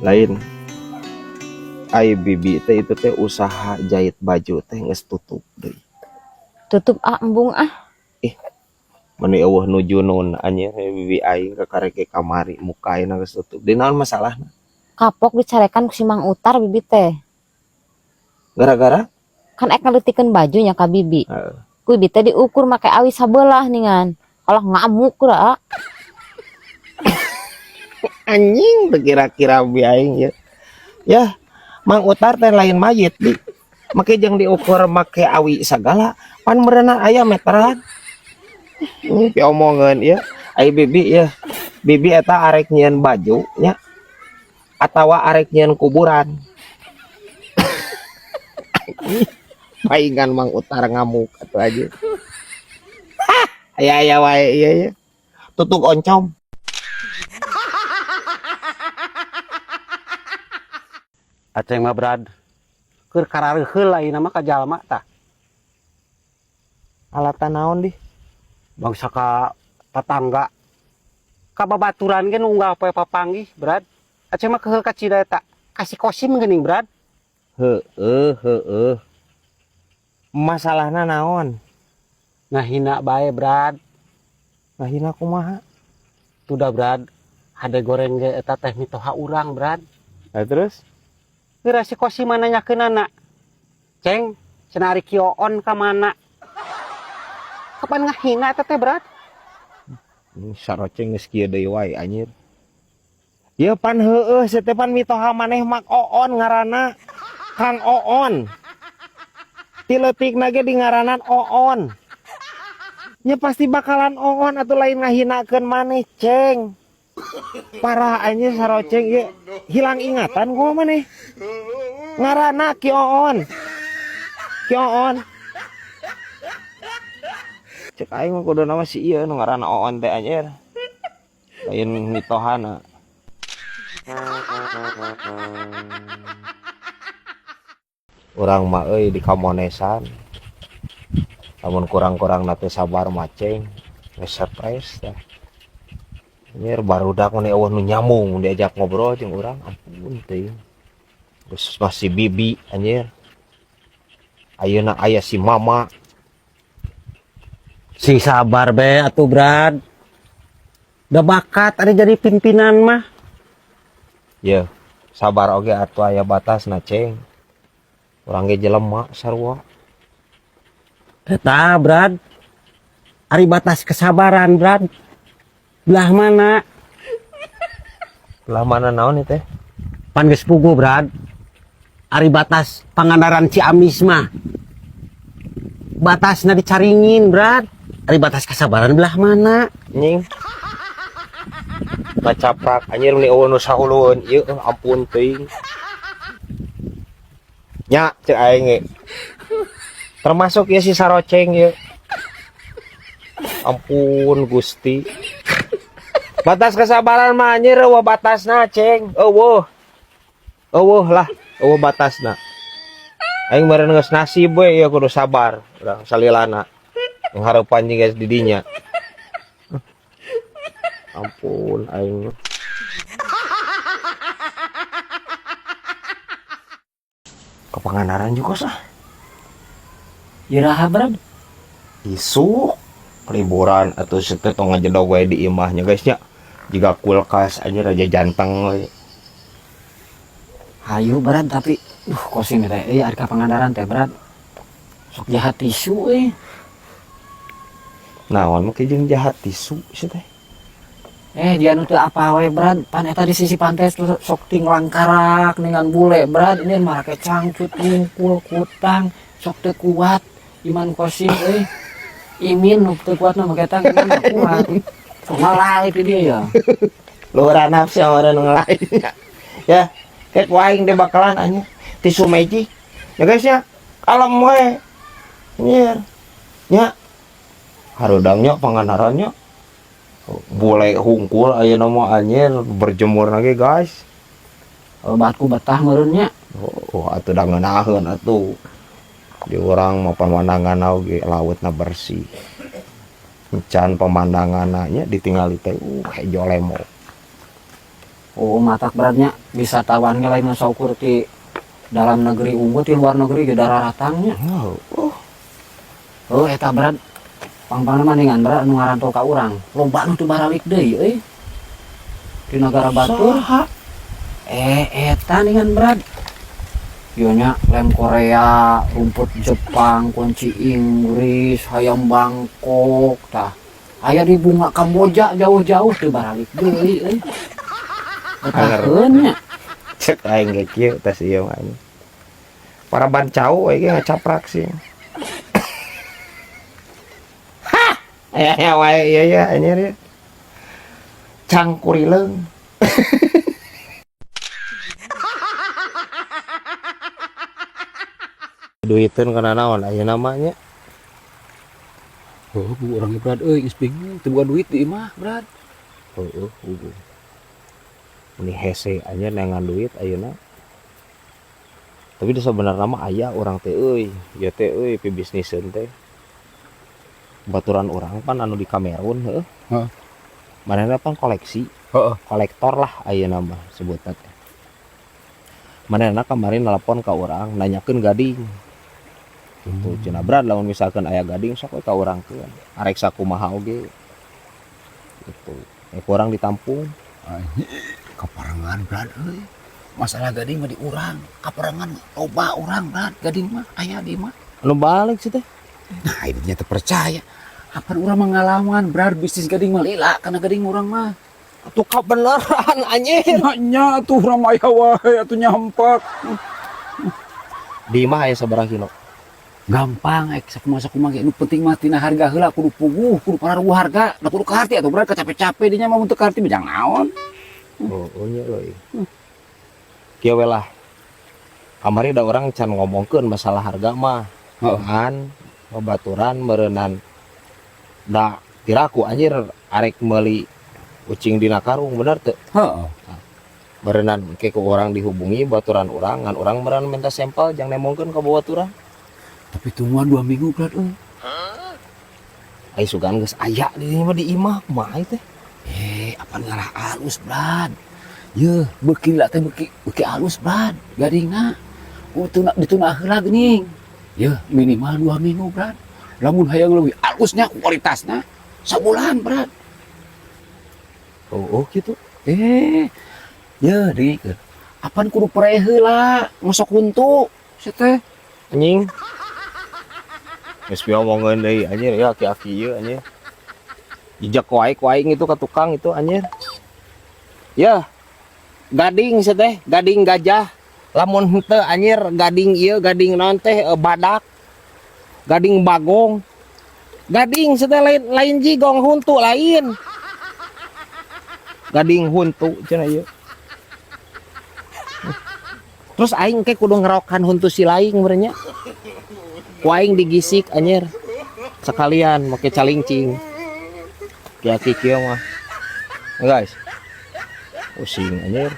Lain. Ai bibi teh itu teh usaha jahit baju teh geus tutup deui. Tutup ah, embung ah. Meni eueuh nu junun anjir bibi aing kakarek ge kamari muka ayeuna geus tutup. Di naon masalahna? Kapok dicarekan ku si Mang Utar bibi teh. Gara-gara? Kan ek ngaleutikeun bajunya ka bibi. Heeh. Ku bibi teh diukur make awi sabelah ningan. Kalah ngamuk kura. Anjing teu kira-kira bi aing ya. Ya, Mang Utar teh lain mayit bi. Make jeung diukur make awi sagala, pan meureunna aya meteran. Piomongeun ya. Ai bibi ya. Bibi eta arek nyieun baju nya atawa arek nyieun kuburan. Paingan Mang Utar ngamuk atuh aja. Hah, aya-aya wae ieu ya. Tutuk oncom. Aceng mah Brad. Keur karareuheul ayeuna mah ka jalma tah. Alatan naon dih? Bangsa ka tatangga. Ka babaturan ge nu unggal poe papanggih, Brad. Aceng mah keuheul ka cida eta. Kasih kosim geuning, Brad. Heeh, heeh. Masalahna naon? Ngahina bae, Brad. Ngahina kumaha? Tuh dah, Brad. Hade goreng ge eta teh mitoha urang, Brad. Nah, terus? Geura si kosim mah nanyakeunana. Ceng, cenah ari Ki Oon ka mana? Kapan ngahina eta teh, Brad? Saroceng geus kieu deui wae anjir. Ieu pan heueuh sia teh pan mitoha maneh mak Oon ngaranna. Kang Oon. Ti leutikna ge di ngaranan Oon. Nya pasti bakalan Oon atuh lain ngahinakeun maneh, Ceng. Parah anjir saroceng ieu hilang ingatan kumaha maneh. Ngaranna Ki Oon. Ki Oon. Cek aing mah kuduna mah si ieu nu ngaranna Oon teh anjir. Lain mitohana. Urang mah euy di kamonesan. Lamun kurang-kurangna teh sabar mah ceng. Geus stres tah. Anjir barudak mun eueuh nu nyambung diajak ngobrol jeung urang ampun teuing. Geus masih bibi anjir. Ayeuna aya si mama. Sing sabar be atuh Brad. Da bakat ada jadi pimpinan mah. Ye, sabar oge atuh aya batasna ceng. Urang ge jelema sarua. Eta Brad. Ari batas kesabaran Brad. Belah mana? Belah mana naon ieu teh? Pan geus puguh Brad. Ari batas Pangandaran Ciamis mah. Batasna dicaringin Brad. Ari batas kesabaran belah mana? Nying. Ngacaprak anjir meni eueuh nu sahulueun ieu ampun teuing. Nya cek aing ge. Termasuk ieu si Saroceng ieu. Ampun Gusti. Batas kesabaran mah anjir eueuh batasna ceng. Eueuh. Eueuh lah, eueuh batasna. Aing meureun geus nasib we ieu kudu sabar urang salilana. Nghareupan jeung geus di dinya. Ampun aing. Ke Pangandaran juga sah. Iraha Brad? Isuk liburan atau situ tong ngajedog wae di imahnya guys nya. Jika kulkas aja raja janteng we. Hayu Brad tapi duh kosim teh euy ari ka Pangandaran teh Brad. Sok jahat tisu euy. Naon make jeung jahat tisu sia teh? Dia nu teu apa we Brad, pan eta di sisi pantai sok ting langkarak dengan bule Brad, ini marake cangcut ngungkul kutang, sok teu kuat iman kosim euy. Imin nu teu kuat mah make eta iman mah kuat. Sok ngalai ti dia ya. Luhur nafsu orang ngalai. Ya, kayak ku aing deh bakalan anjir. Tisu magic. Ya guys ya, kalem we. Anjir. Nya. Harudangnya Pangandarannya. Bule hungkul ayeuna mah anjir berjemur lagi guys. Oh, batku betah meureun nya. Oh, atuh da ngeunaheun atuh. Di urang mah pemandangan oge lautna bersih. Encan pemandanganna nya ditingali teh hejo lemo. Oh, matak beratnya wisatawan ge lain saukur ti dalam negeri unggul, ti luar negeri ge dararatangnya. Oh, oh. Oh, eta berat. Pang-pangna mah ningan berat anu ngaranto ka urang. Loba nu teu baralik deui euy. Di negara batur. Saha? Eta ningan berat. Ieu nya lem Korea, rumput Jepang, kunci Inggris, hayam Bangkok tah. Aya di bunga Kamboja jauh-jauh teu baralik deui euy. Betaheun nya. Cek aing ge kieu tas ieu mah anjing. Para bancau we ge ngacaprak sih. Hah! Aya wae ieu ya anjir ya. Cangkurileung. Duiteun kana naon ayeuna mah nya? Oh, bu urang ge Brad euy, geus bingung teu boga duit di imah, Brad. Heeh, heueuh. Meni hese anjir neangan duit ayeuna. Tapi da sabenerna mah aya urang teh euy, ieu teh euy pibisniseun teh. Baturan urang pan anu di Kamerun heueuh. Heeh. Manehna pan koleksi. Heeh. Kolektor lah ayeuna mah sebutna teh. Manehna kemarin nelpon ka urang nanyakeun gading. Gitu cenah Brad lamun misalkan aya gading sok we ka urang keun. Arek sakumaha oge. Gitu. Ku urang ditampung. Anjing, kaparengan Brad euy. Masalah gading mah di urang, kaparengan loba urang Brad, gading mah aya di imah. Anu balik sih teh. Nah, ini teu percaya. Apan urang mengalaman Brad bisnis gading mah lila karena gading urang mah. Atuh kabeneran anjir. Nya atuh urang mah aya wae atuh nyampak. Di imah aya sabaraha kilo? Gampang ek sakumaha-sakumaha ge nu penting mah tina harga heula kudu puguh, kudu pararuguh harga, da kudu kaharti atuh Brad kacape-cape dinya mah mun teu kaharti mah jang naon. Oh, oh nya euy. Kieu we lah. Kamari da urang can ngomongkeun masalah harga mah. Heeh. Ngan babaturan meureunnan da tiraku anjir arek meuli ucing dina karung bener teu? Heeh. Meureunnan ke ku urang dihubungi baturan urang ngan urang meureun minta sampel jang nemongkeun ka babaturan. Tapi tungguan 2 minggu Brad euy. Ai sugan geus aya di dieu mah di imah kumaha teh? Apan ngarah alus Brad. Yeuh, beuki lah teh beuki alus Brad gadingna. Kudu dituna heula geuning. Yeuh, minimal 2 minggu Brad. Lamun hayang leuwih alusnya kualitasna sabulan Brad. Oh, oh gitu. Yeuh deui. Apan kudu pere heula ngosok huntu sia teh. Anjing. Geus piomongeun deui anjir ya aki-aki ieu anjir. Jejak wae ku aing itu ka tukang itu anjir. Ya. Gading sia teh, gading gajah. Lamun henteu anjir gading ieu gading naon teh badak. Gading bagong. Gading sia teh lain jigong huntu lain. Gading huntu cenah ieu. Terus aing ke kudu ngerokan huntu si laing meureun nya. Ku aing digisik anjir. Sekalian make calingcing. Ki-ki kieu mah. Guys. Pusing anjir.